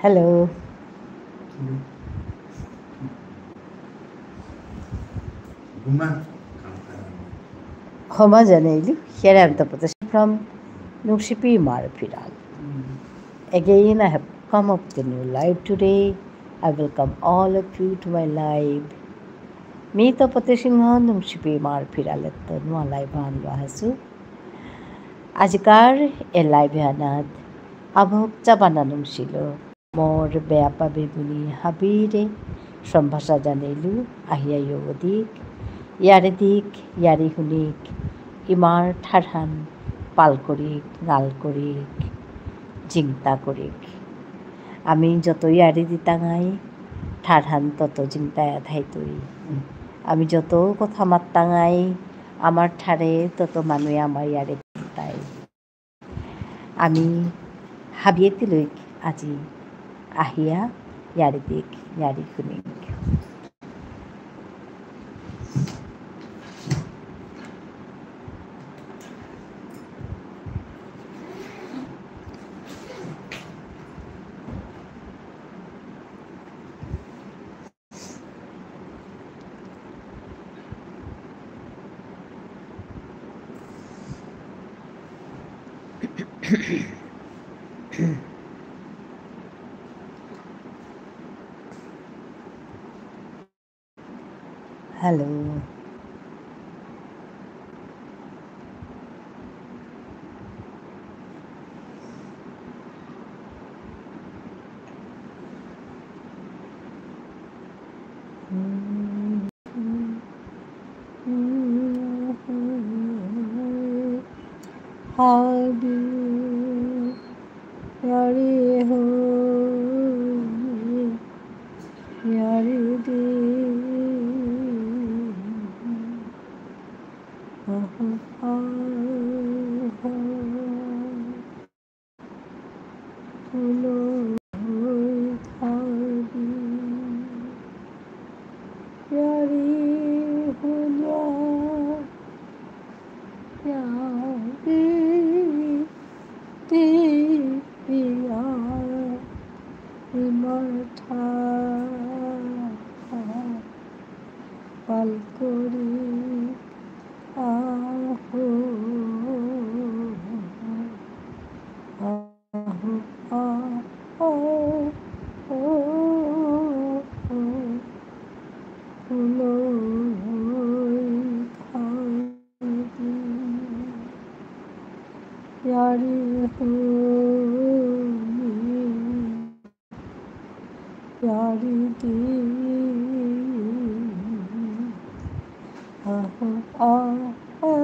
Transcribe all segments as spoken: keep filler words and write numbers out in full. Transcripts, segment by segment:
Hello. ক্ষমা জানাইলু, here I am Tapasya from নুংশিপি ইমার ফিরাল। Again, I have come up with a new live today. I welcome all of you to my live. মি তপতী সিংহ নুংশিপি ইমার ফিরালেত্ত নুয়া live আহানলো আহাসু। আজিকার এ live আহানাত আবহক চাবানা নুংশিলো। মোর বেয়াপা বেবুনি হাবিরে সম্ভাষা জানেলু, আহিয়া য়ৌদিক, য়ারি দিক, য়ারি হুনিক, ইমার ঠারহান পাল করিক, গাল করিক, জিংতা করিক। আমি যত য়ারি দিতাঙাই, ঠারহান তত জিংতায়া থাইতই। আমি যত কথা মাত্তাঙাই, আমার ঠারে তত মানুয়ে আমার য়ারি দিতাই। আমি হাবিয়ে তিলইক আজি আহিয়া য়ারি দিক য়ারি হুনিক। Hello. How do you, য়ারি হুনি, য়ারি দি, আহ, আহ, আহ। ফুলই থাবি, য়ারি হুনিয়া, য়ারি দিয়া, ইমার ঠার পাল করি। আহো, আহো, আহো, আহো, ফুলই থাবি, য়ারি হুনি। য়ারি দি, আহো, আহো,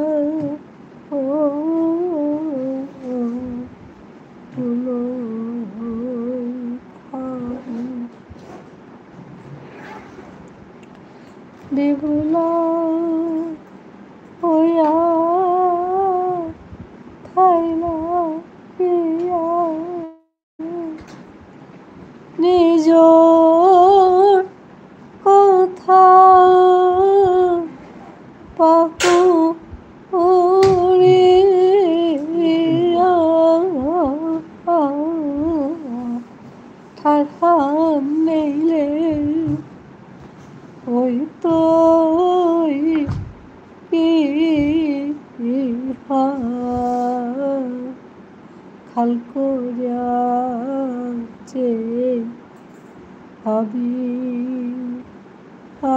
ও, ও, ফুলই থাবি। বেবুলা হইয়া থাইলা পিয়া। নিজর কথা পাহুরিয়া, ঠারহান নেইলে অইতই কিহান। খাল করিয়া চেই হাবি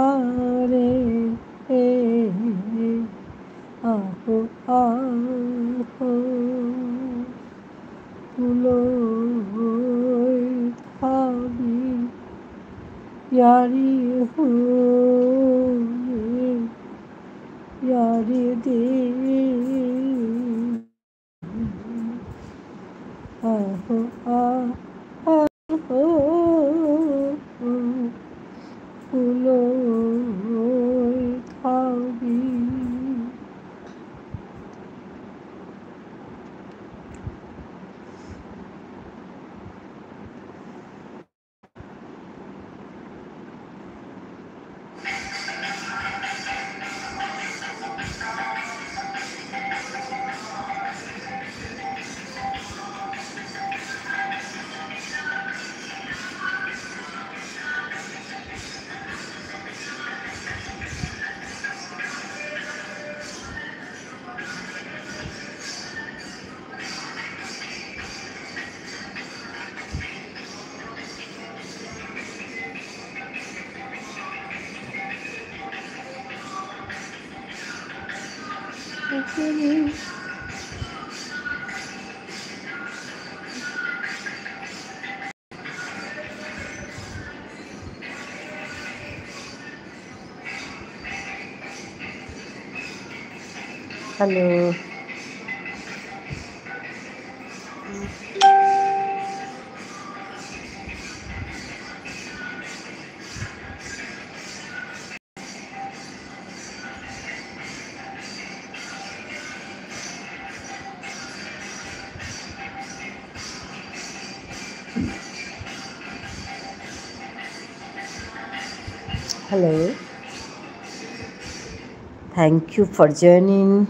আরে, আহো, আহো, ফুলই থাবি, য়ারি হুনি, য়ারি দি। আহো, আহো, ফুলই থাবি। Hello. Hello. Thank you for joining.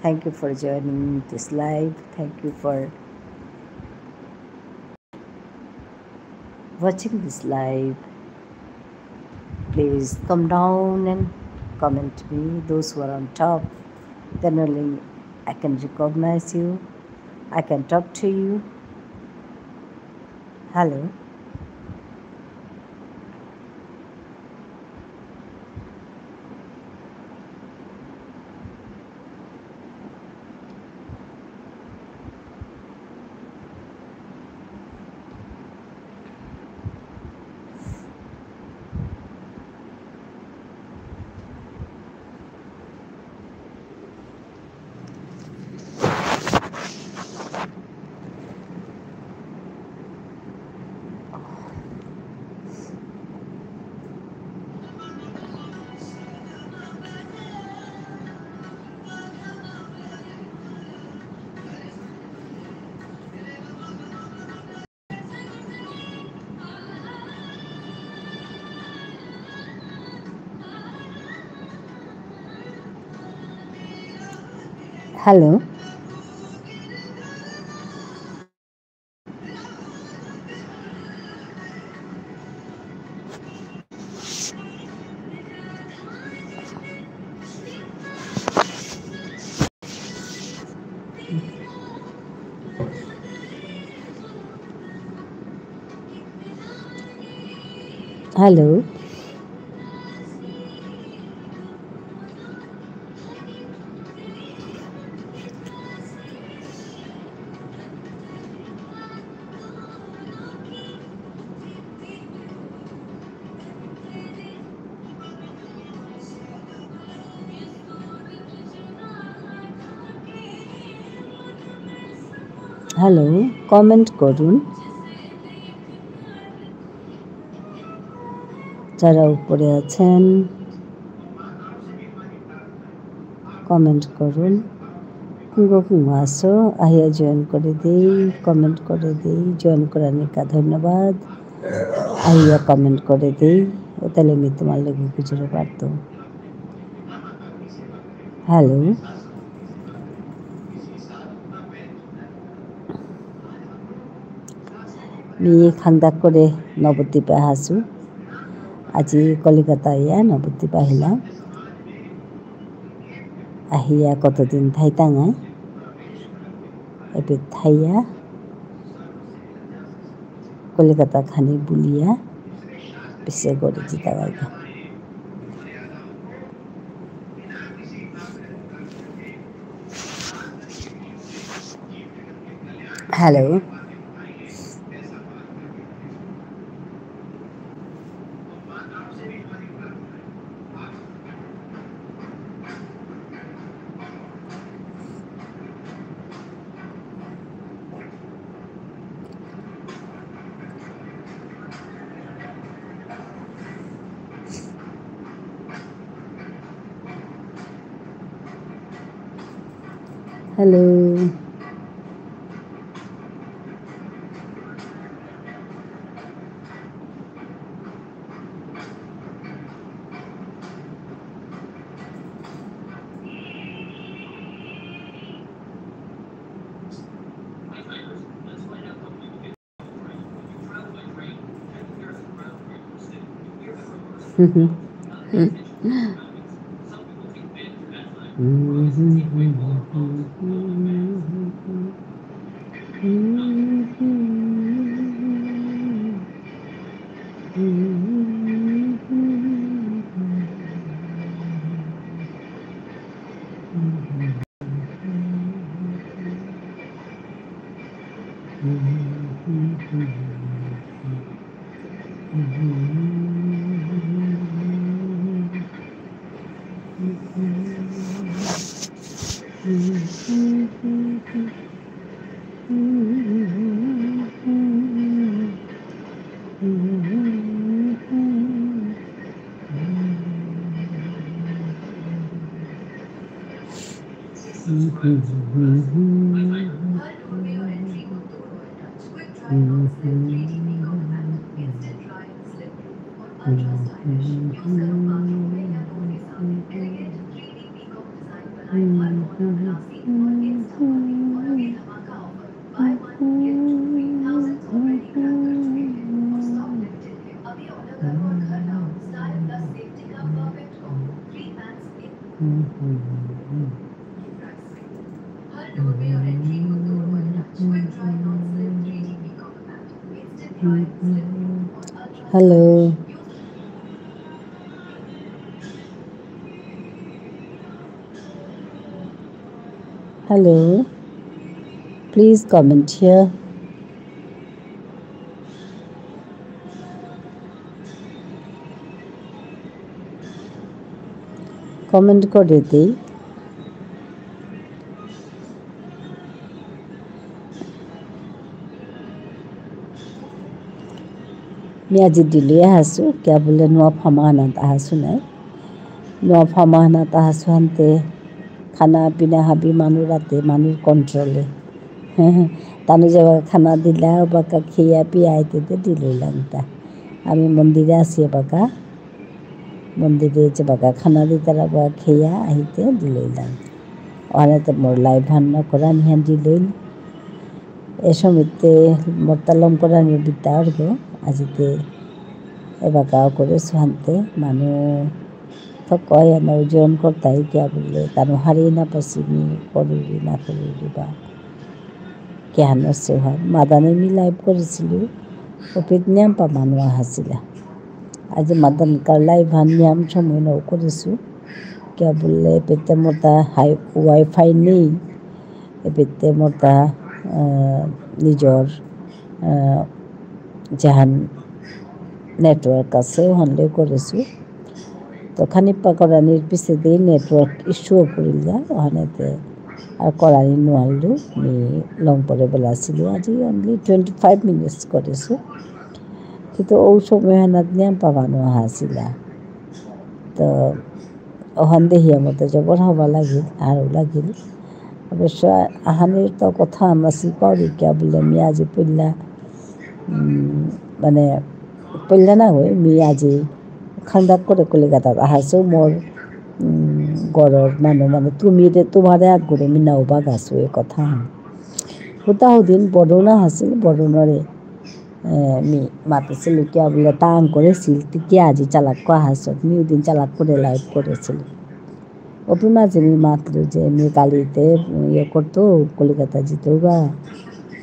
Thank you for joining this live. Thank you for watching this live. Please come down and comment me. Those who are on top, then only I can recognize you. I can talk to you. Hello. Hello. Hello. Hello, comment করুন। যারা উপরে আছেন, comment করুন। কুঙগ কুঙগ আসো, আহিয়া join করে দেই, comment করে দেই, join করানিকা ধন্যবাদ। আহিয়া comment করে দেই, ও তাহলে আমি তোমার লগে গুজরে পারতো। Hello। মি খান্দাক করে নবদ্বীপে আহাসু। আজি কলিকাতা ইয়া নবদ্বীপ আহিলা। আহিয়া কতদিন থাইতাঙাই। এবে থাইয়া কলিকাতা খানি বুলিয়া পিছে গড়ে জিতা গাইগা। Hello. Hello. Hello. Hello. Please comment here. Comment করে দেই। মি আজি দিল্লী আহাসু, কিয়া বুলে নুয়া ফামা আহানাত আহাসু নাই। নুয়া ফামা আহানাত আহাসু হানতে খানা পিনা হাবি মানু রাতে, মানু কন্ট্রোলে। তানু যাবা খানা দিলা, বাকা খেয়া পিয়া আইতে তে দিল্লী লাংতা। আমি মন্দিরে আসি বাকা। মন্দিরে যে বাকা খানা দিতারা বা খেয়া আহিতে দিলইলাম। ওহানে তো মোর live হান না করানি হান দিলইল। এ সময়তে মোর তালম করানি বিদ্যা অর্গ, আজিতে এবাকাও করে সুহান্তে মানু তো কয় আমার ওজন করতাই কিয়া বুললে, তানু হারি না পাসিনি, করুরি না করুরি বা। কিহান আছে হয়। মাদানে মি live করেসিলু, ওপিত নিয়াম পা মানু আহাসিলা। আজি মাদান কার live হান নিয়াম সময় নাও করেসু। কিয়া বুললে, এপেতে মোরতা হাই, Wi-Fi নেই। এপেতে মোরতা, আহ, নিজর, আহ, যেহান network আছে, ওহানলে করেসু। তো খানিক পা করানির পিছেদে network issue করিল যা, ওহানেতে আর করানি নুয়ারলু, মি লং পরে বেলাসিলু, আজি only twenty five minutes করেসু। কিন্তু ও সময় হানাত নিয়াম পা মানু আহাসিলা। তো ওহান দেহিয়া মোরতা জবর হাবা লাগিল, আরো লাগিল। অবশ্য আহানির তো কথা আমার সিপাউরি কিয়া বুললে মি আজি পইলা, উম, মানে, পইলা না হয়, মি আজি খান্দাক করে কলিকাতাত আহাসু মোর, উম, গরর মানু, মানে, তুমি রে, তোমারে আগুরে মি নাও বাগাসু এ কথা। হুতা হুদিন বরুণ আহাসিল, বরুণরে, এ, মি মাতিসিলু কিয়া বুললে তাং করেসিল, তি কিয়া আজি চালাক কো আহাসত, মি উদিন চালাক করে live করেসিলু। ওপি মাঝে মি মাতলু যে মি কালিতে ইয়ে করতো, কলিকাতা যিতৌগা,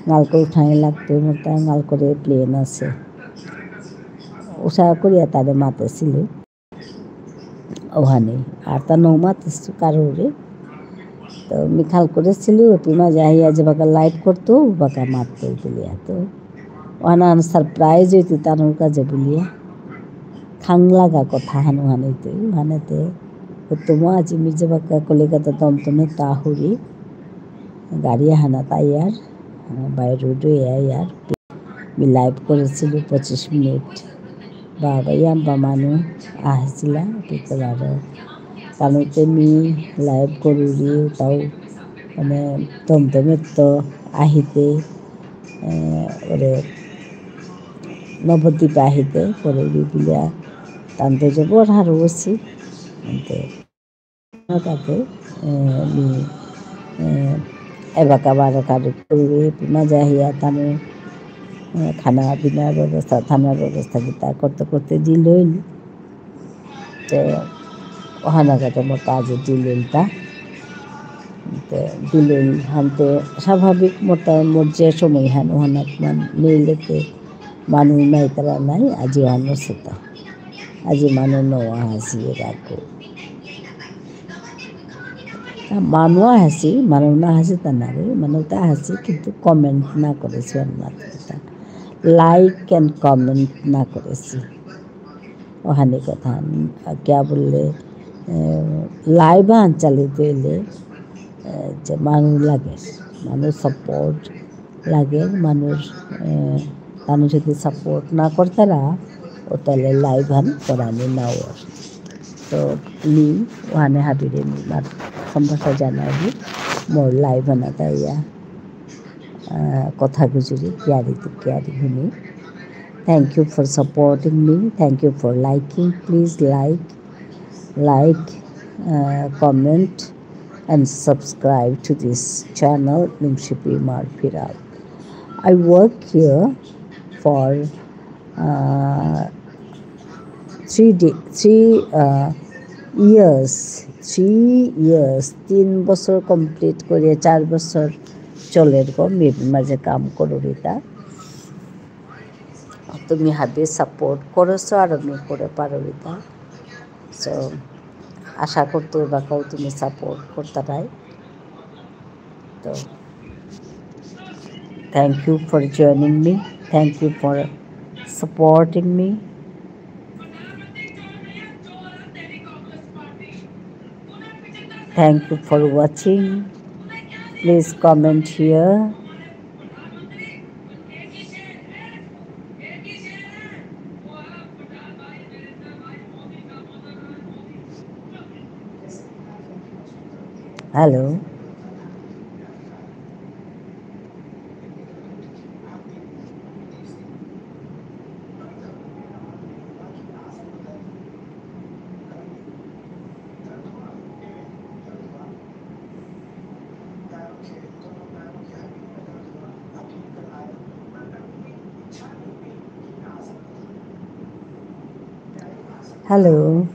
গাল করে উঠানি লাগতো, মোরতা গাল করে plane আছে। উষা করিয়া তারে মাতেসিলু। ওহানে, আর তা নৌ মাতেসু কারোরে। তো মি খাল করেসিলু, ওপি মাঝে আহিয়া যে বাকা live করতো, বাকা মাততো বুলিয়া তো। ওহানান surprise হইতে তানুর কাছে বুলিয়া। খাং লাগা কথা হানু হানিতে, হানেতে। হুতুমো আজি মি যে বাকা কলিকাতা দমদমে তা হুরি। গাড়ি হানাত আয়ার, আহ, by road এ আয়ার। মি live করেসিলু পঁচিশ মিনিট। বাবা ইয়াম্বা মানু আহাসিলা, পিতে বারো। তানুতে মি live করুরি, তাও, মানে, দমদমে তো আহিতে, এ, ওরে নবদ্বীপে আহিতে করুরি বুলিয়া তানতে জবর হারৌ অসি। আনতে তাতে, এ, মি, এ, এবাকা বারো কারু করুরি, পিমা যাহিয়া তানু, এ, খানা পিনার ব্যবস্থা, থানার ব্যবস্থা কিতা করতে করতে দিলইল। তে ওহানাগাতে মোরতা আজি দিলইলতা। তে দিলইল হানতে স্বাভাবিক মোরতা মোর যে সময় হান ওহানাত মান নেইলেতে মানু নাই তারা নাই, আজি ওহান সেতা। আজি মানু নৌ আহাসি এবাকা। তা মানু আহাসি, মানু না আহাসি তা নারে, মানু তা আহাসি, কিন্তু comment না করেসি ওহান মাত্র তা। like and comment না করেসি। ওহানি কথা, আহ, কিয়া বুললে, আহ, live আন চালিত হইলে, আহ, যে মানু লাগে, মানু support লাগে, মানু, আহ, মানু যদি support না করতারা, ও তাহলে live আন করানি না অর। তো মি ওহানে হাবিরে মি মাত সম্ভাষা জানাই মোর live আনাত আইয়া। আহ, কথা গুজরি, কিয়ারি তো কিয়ারি হুনি। Thank you for supporting me. Thank you for liking. Please like, like, uh, comment, and subscribe to this channel, Lungsipi Mar Phiral. I work here for, uh, three day, three, uh, years, three years, তিন বছর complete করে চার বছর চলের গো, মি মাঝে কাম করুরিতা। তুমি হাবি support করেছো আর আমি করে পারুরিতা। So, আশা করতে বাকাও তুমি support করতে পাই। তো, thank you for joining me. Thank you for supporting me. Thank you for watching. Please comment here. Hello. Hello.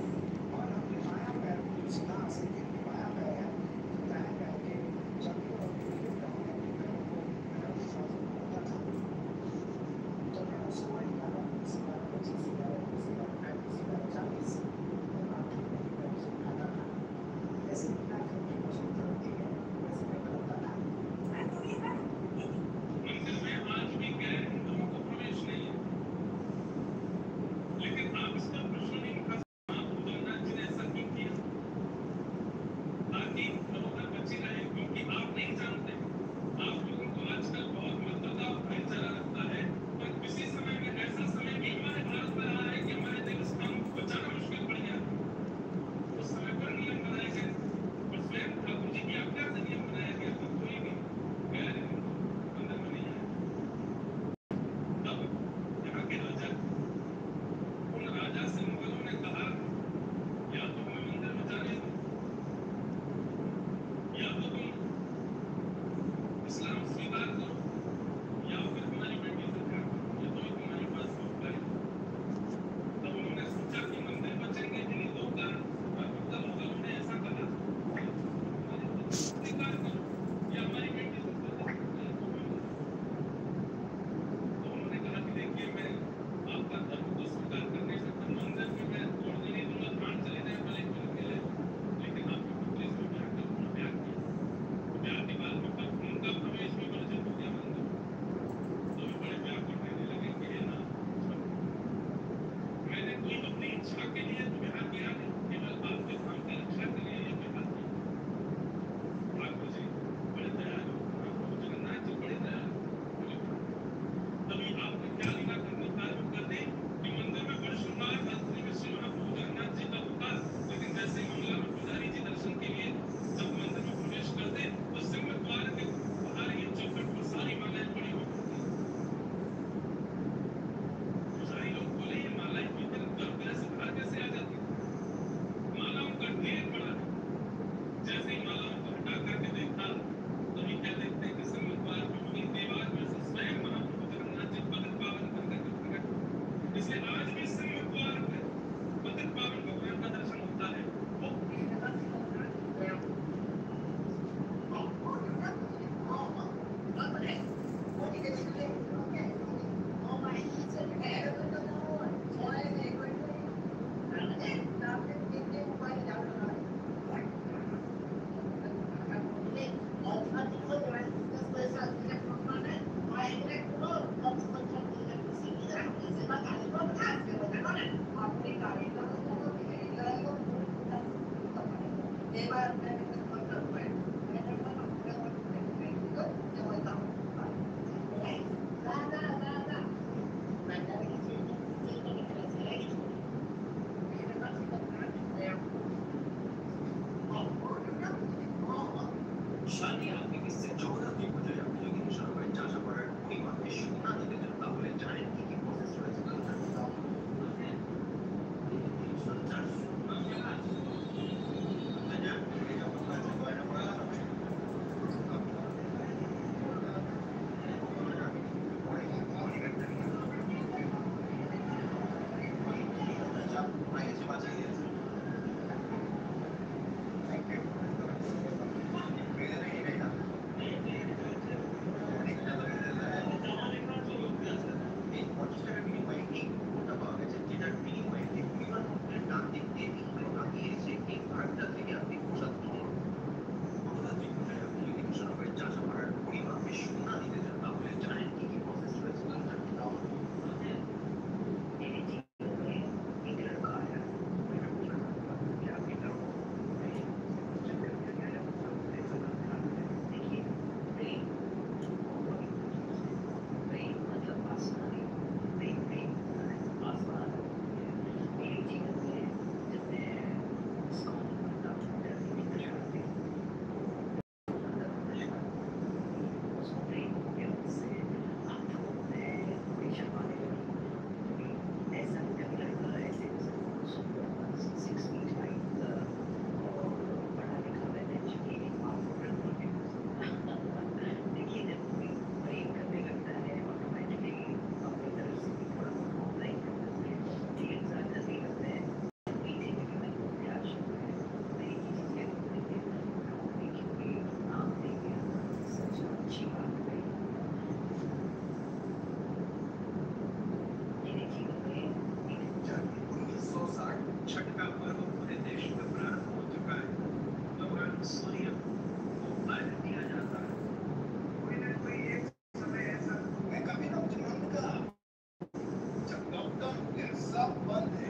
सब बंद है,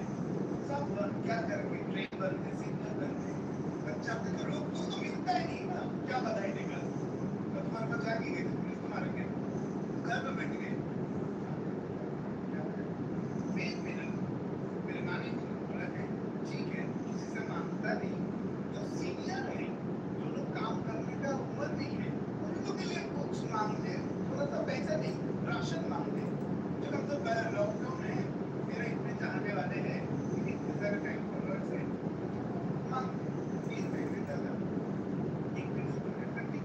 सब बंद। क्या करेंगे? ट्रेन बंद है, सिग्नल बंद है। बच्चा को तो रोक दो, तो मिलता ही नहीं ना, क्या बताए देगा? तो तुम्हारे पास जाके गए थे, पुलिस को मारेंगे, घर पे बैठ गए। मेन मेरा, मेरे नानी को बोला है, ठीक है, किसी से मांगता नहीं, जो सीनियर है, जो लोग काम करने का उम्र नहीं है, उन लोगों के लिए कुछ मांगते हैं, थोड़ा सा पैसा नहीं, राशन मांगते हैं। जब हम तो लॉकडाउन है, मेरे इतने चाहने वाले हैं, इतने सारे टाइम फॉलोअर्स हैं, मांगते हैं, तीन महीने तक एक किलो तो पैसा नहीं,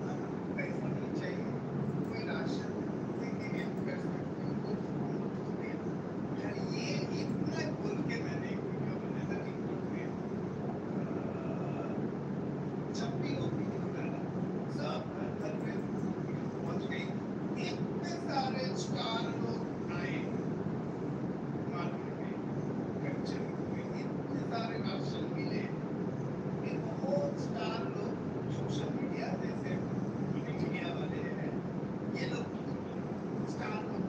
हम पैसा नहीं चाहिए, कोई राशन, कोई भी हेल्प कर सकते हो, तो हम लोग को दे दो। यार, ये इतना खुल के मैंने एक वीडियो बनाया था TikTok पे। अ, जब भी वो वीडियो डाला, सब घर घर पे पहुंच गई। इतने सारे स्टार लोग आए मार्केट में, कल्चर में, इतने सारे राशन मिले। ये बहुत स्टार लोग सोशल मीडिया जैसे मीडिया वाले हैं, ये लोग स्टार लोग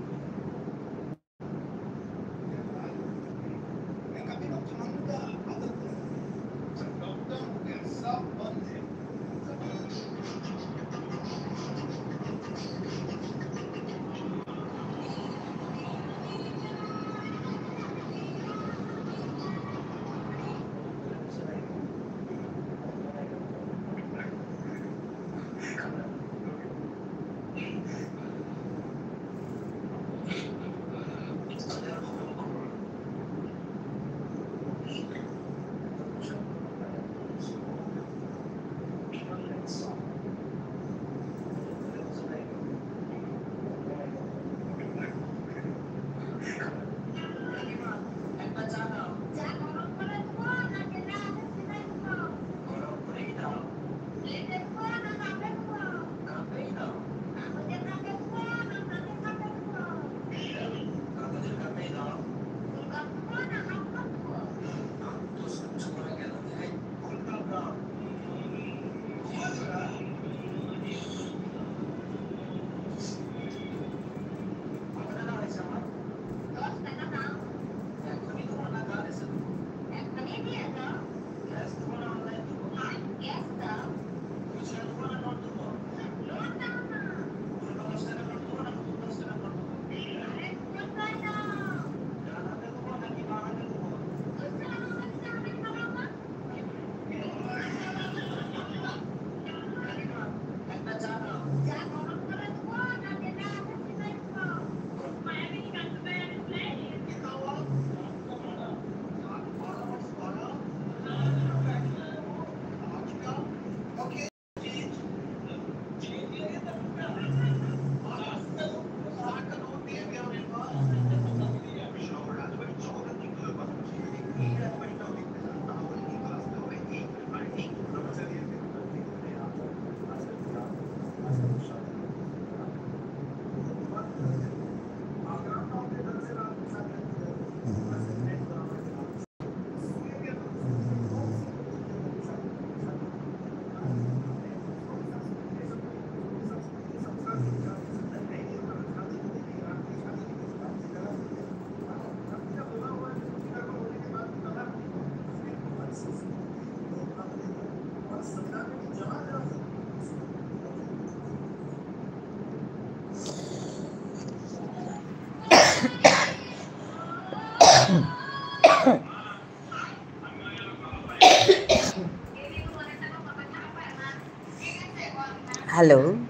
Hello.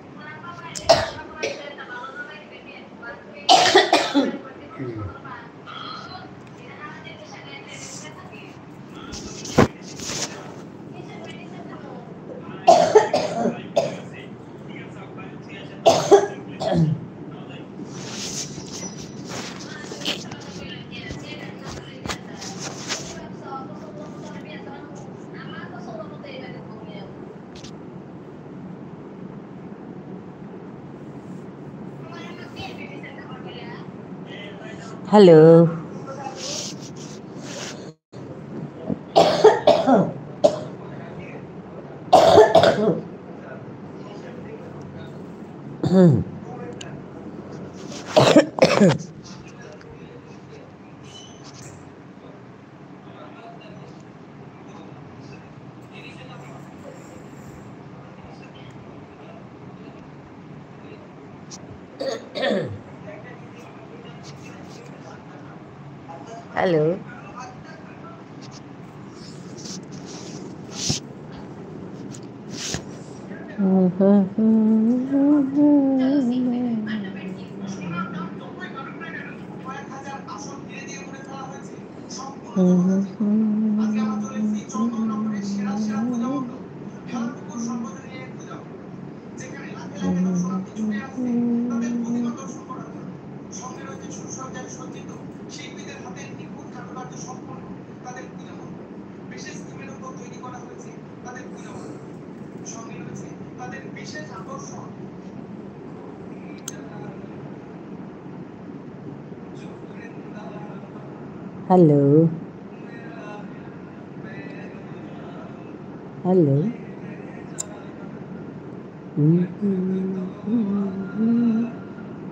Hello. Hello. Hello. Hello.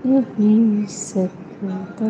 नहीं सकता।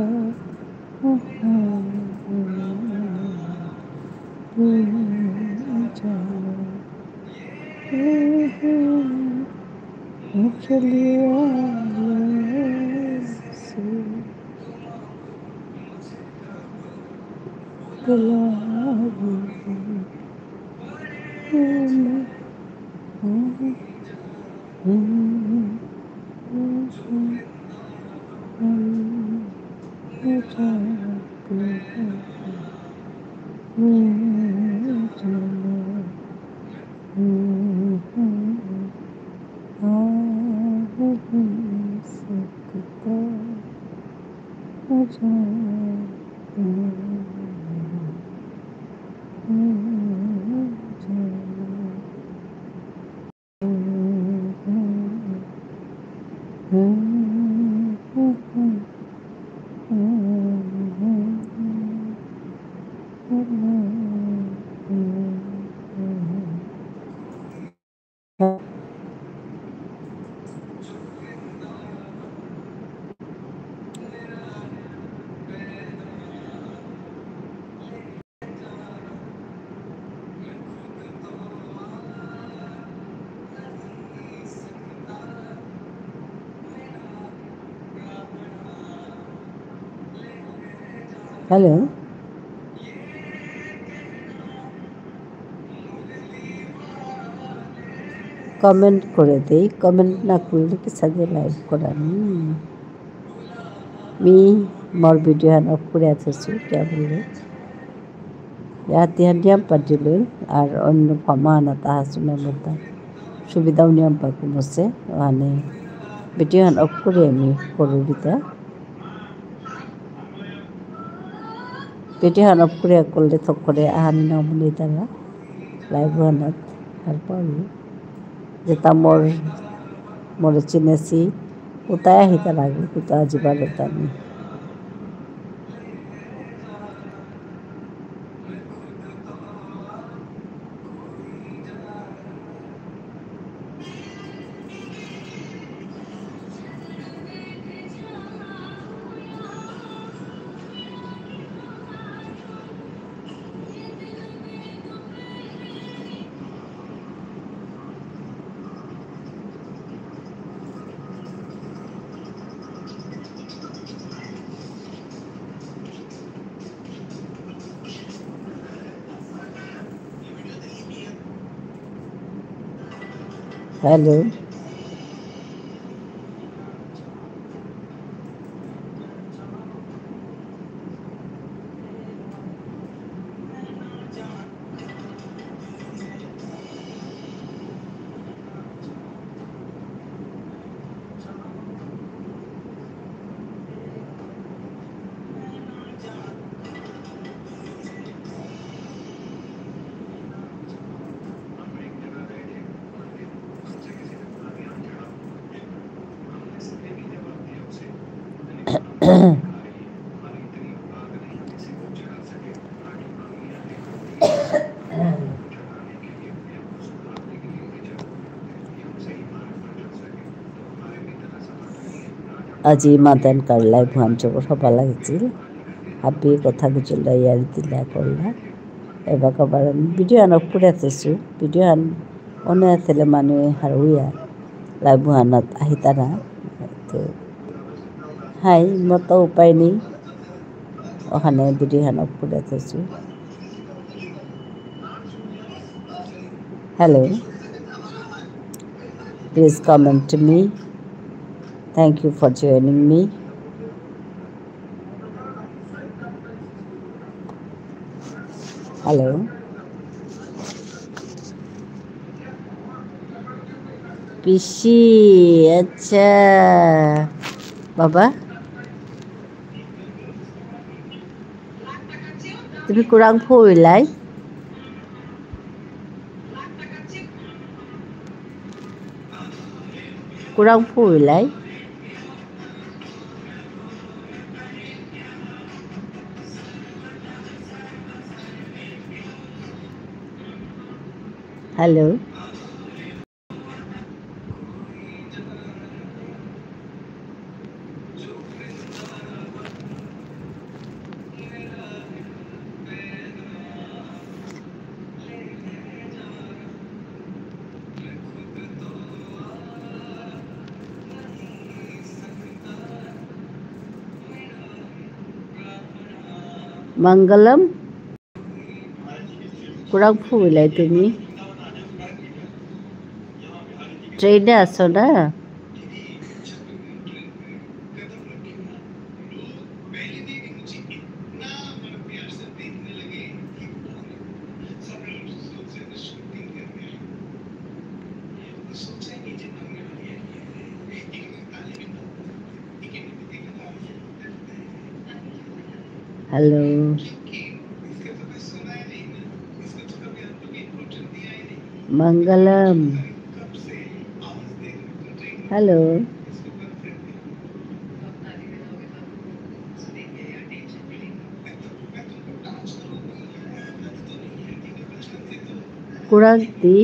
Hello. Comment করে দেই, comment না করলে কিসাদে live করানি। মি মোর video হান off করে আছেসু, কিয়া বুললে? ইয়াতে হান নিয়াম পাতিলু, আর অন্য ফামানা তাহা শুনে বলতাম। সুবিধাও নিয়াম পাকু মসে, মানে video হান off করে আমি করুরিতা। Video হান off করে করলে থক করে আহানি না মনে তারা live হানাত আর পাবি। যেতা মোর, মোর চিনেসি, উতাই আহিতা লাগে, উতা আজি বারো তানি। Hello. আজি মাতেন কার live হান চোখ হবা লাগিছিল। হাবি কথা গুজুল্লা ইয়ারি দিলা করলা। এবাকা বারো video হান off করে আছেসু। Video হান অনে আসলে মানু হারুয়া। Live হানাত আহিতারা। তো, হাই, মোর তো উপায় নেই। ওখানে ভিডিও হান অফ করে থসু। Hello. Please comment to me. Thank you for joining me. Hello. পিসি, আচ্ছা। বাবা, তুমি কুরাং ফুইলাই? কুরাং ফুইলাই? Hello. Mangalam. কুরাং ফুইলাই তুমি? ট্রেনে আসো না? Hello. Mangalam. Hello. কুরাং তি?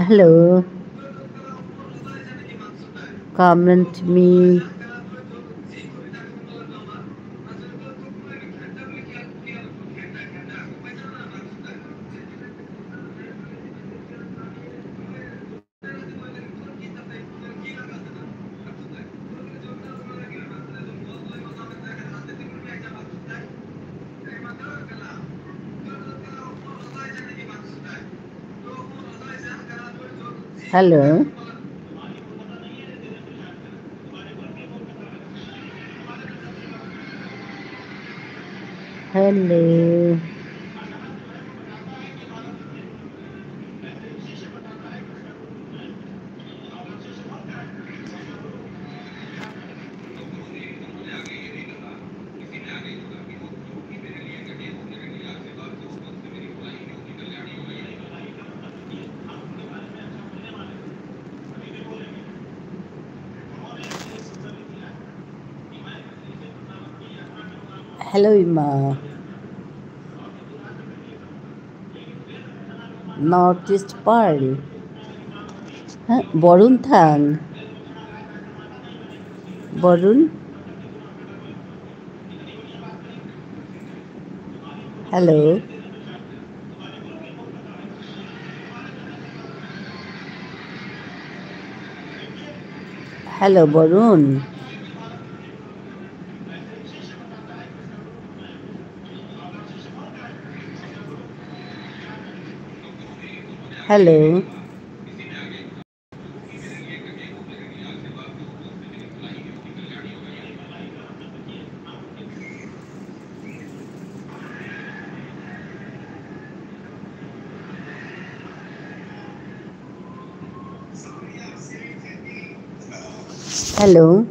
Hello. Comment me. Hello. Hello. Hello, ইমা। North East Pearl. হ্যাঁ, বরুণ থাং। Varun. Hello. Hello, Varun. Hello. Hello.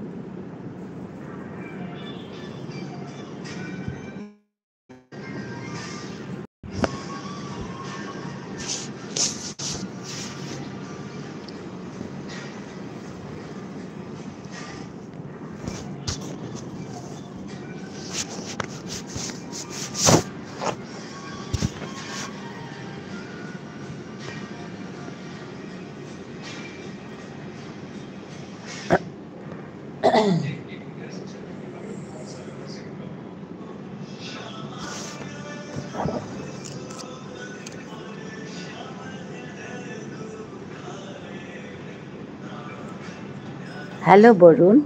Hello, Varun.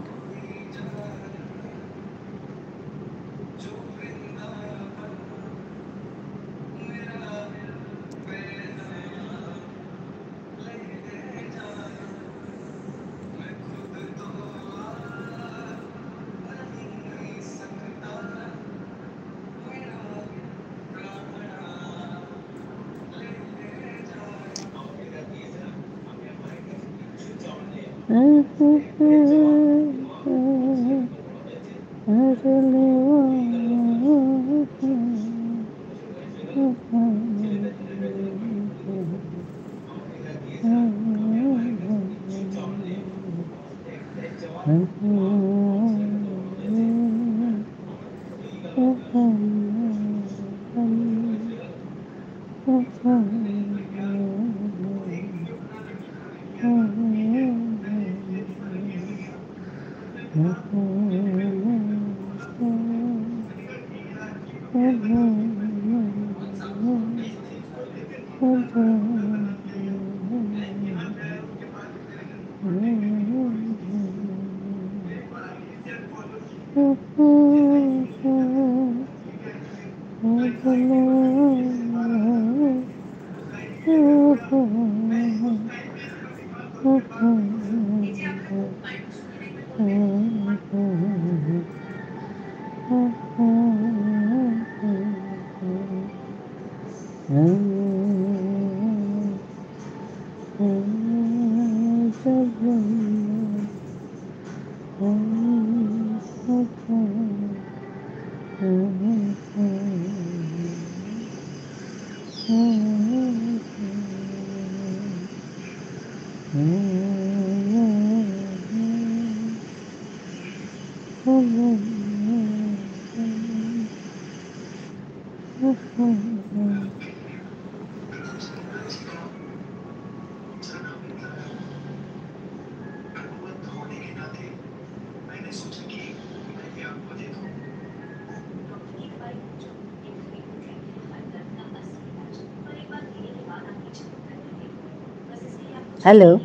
Hello.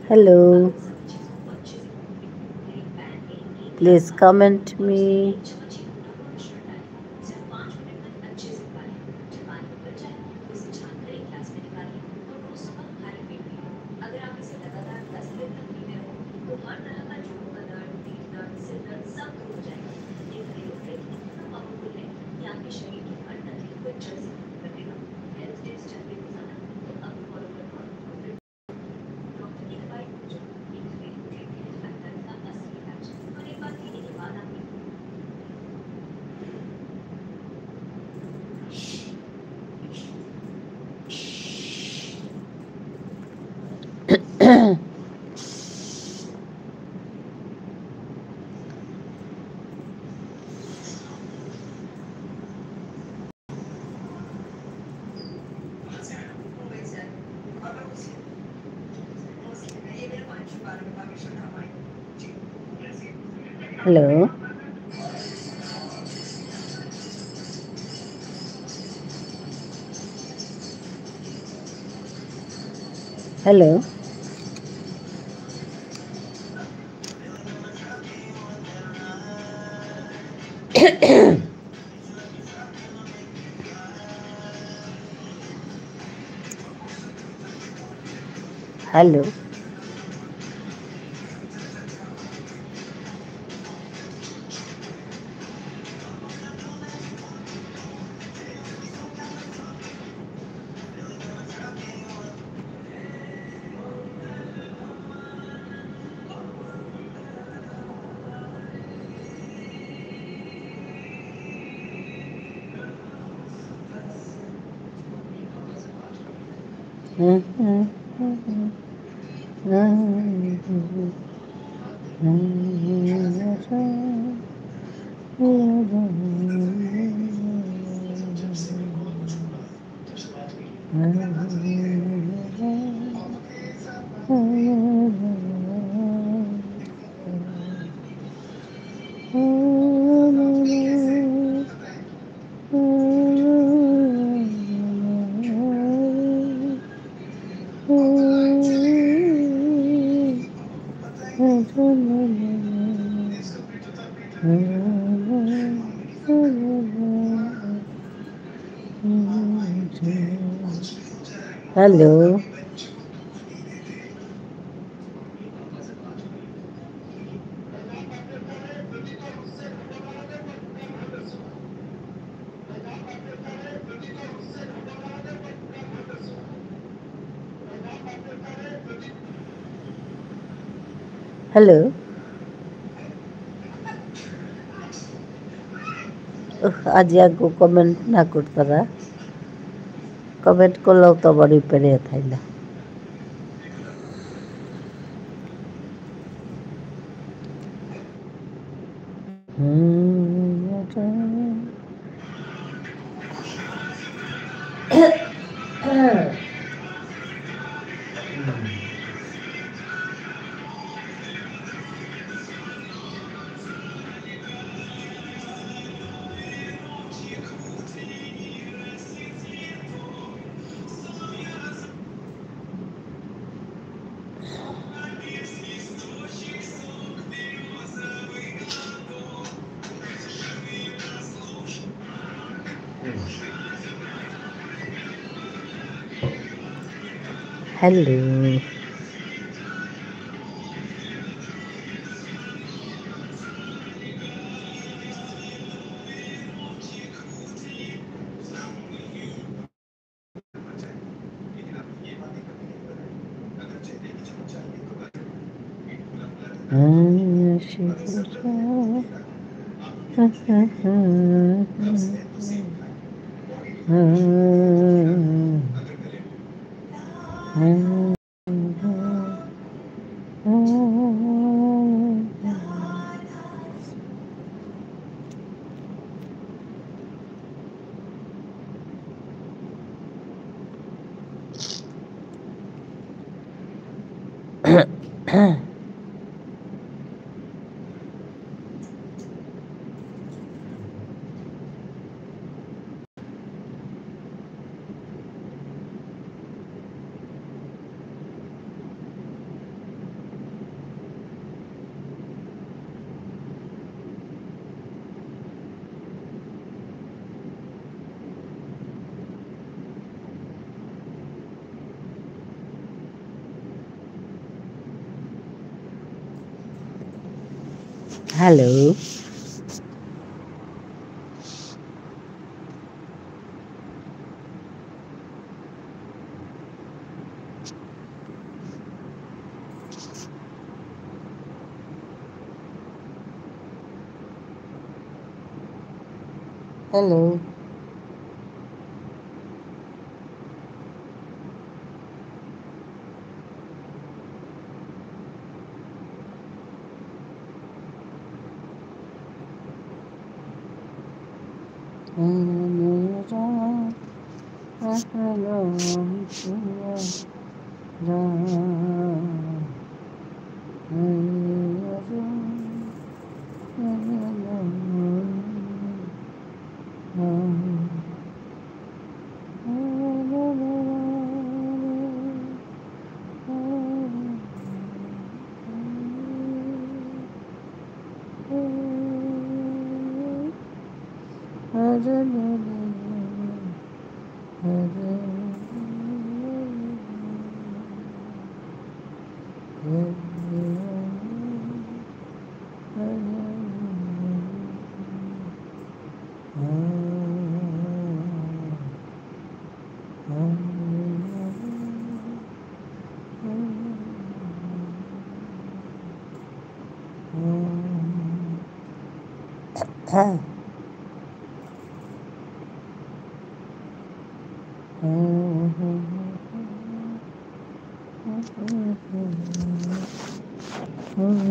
Hello. Please comment me. Hello. Hello. Hello. Hello. Hello. উহ, আজি আগো comment না করতারা। Comment করলেও তো আবার উপরে থাইলা। হুম। Hello. Hello. Hello. Hello.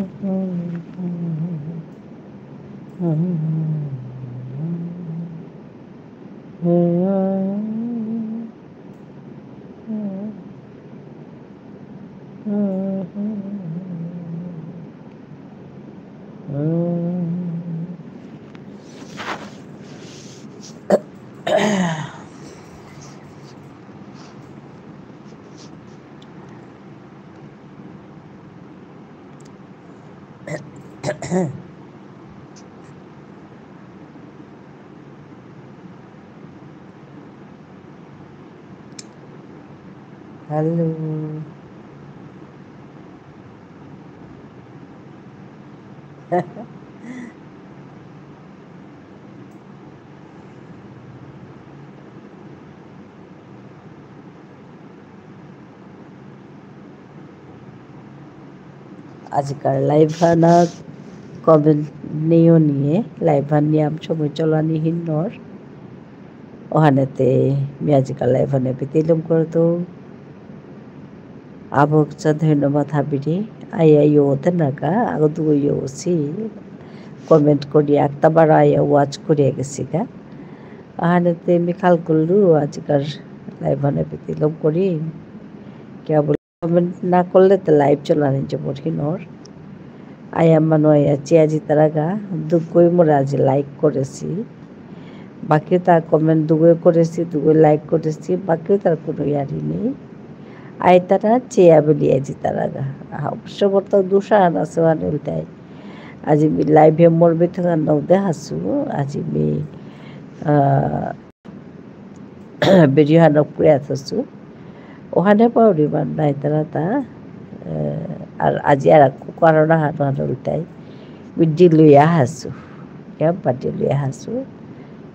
আজিকার live হানাত comment নেইও নিয়ে, live হান নিয়াম সময় চলানি হিন্নর। ওহানেতে মি আজিকার live হানে পিতিলম করতো। আবক চা ধন্যবাদ হাবিরে। আয়া ইয়ো তে নাকা, আগো দুগো ইয়ো সি। Comment করি, একটা বার আয়া watch করি গেসিগা। ওহানেতে মি খাল করলু, আজিকার live হানে পিতিলম করি। কিয়া বল- Comment না করলে তো live চলানি জবর হিনর। আয়া মানু আয়া চেয়া জিতারাগা, দুগই মোরে আজি like করেসি। বাকি তার comment দুগই করেসি, দুগই like করেসি, বাকি তার কোনো ইয়ারি নেই। আইতারা চেয়া বুলিয়া জিতারাগা। আহা, অবশ্য বর্তমান দুসাহান আসে ওহান উল্টাই। আজি মি live এ মোর বেথঙ্গা নৌ দেহাসু, আজি মি, আহ, video হানক পুয়া থসু। ওহানে পাউরি মান নাই তারা তা, এ, আর আজি আর আকু কারণ হানো হানো উল্টাই। মি দিলুয়া হাসু। ক্যাম্পা দিলুয়া হাসু।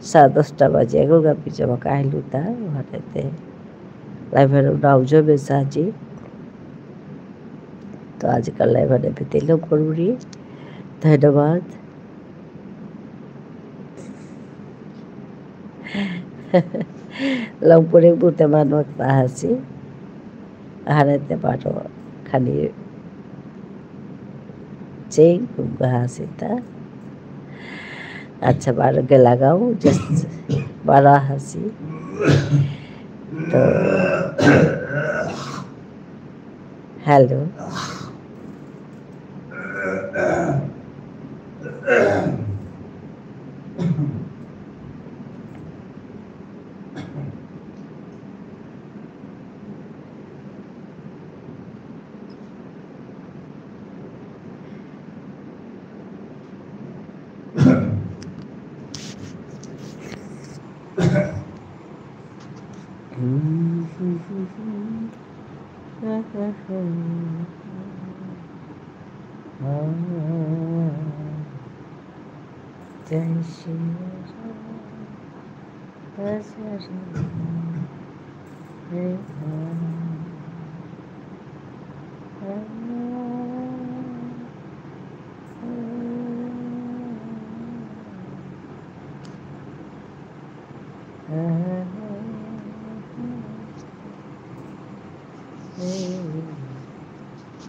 সাড়ে দশটা বাজে, এগো গা পিছে বাকা আহিলু তা, ওহানেতে। Live এর নাও জমে সাজি। তো আজিকার live এ পিতিলম করুরি। ধন্যবাদ। লমপুরে বুতে মানু একটা আসি। আহানেতে বারো খানি চেইং কুঙ্গা আসি তা। আচ্ছা, বারো গেলাগাও, just বারো আসি। তো, hello।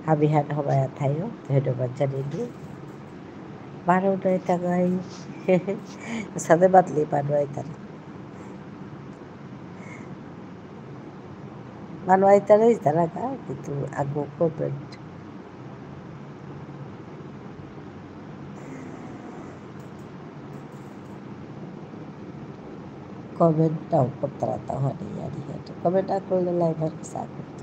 হাবিহান হবায়া থাইও, ধন্যবাদ জানিলু। বারো নয় টাকাই, সাথে বাতলি বারো আইতারা। মানু আইতারা ইতারা কা, কিন্তু আগো comment। Comment নাও করতারা তা হনি, ইয়ারি হেতু। Comment না করলে live আর কিসা করতে।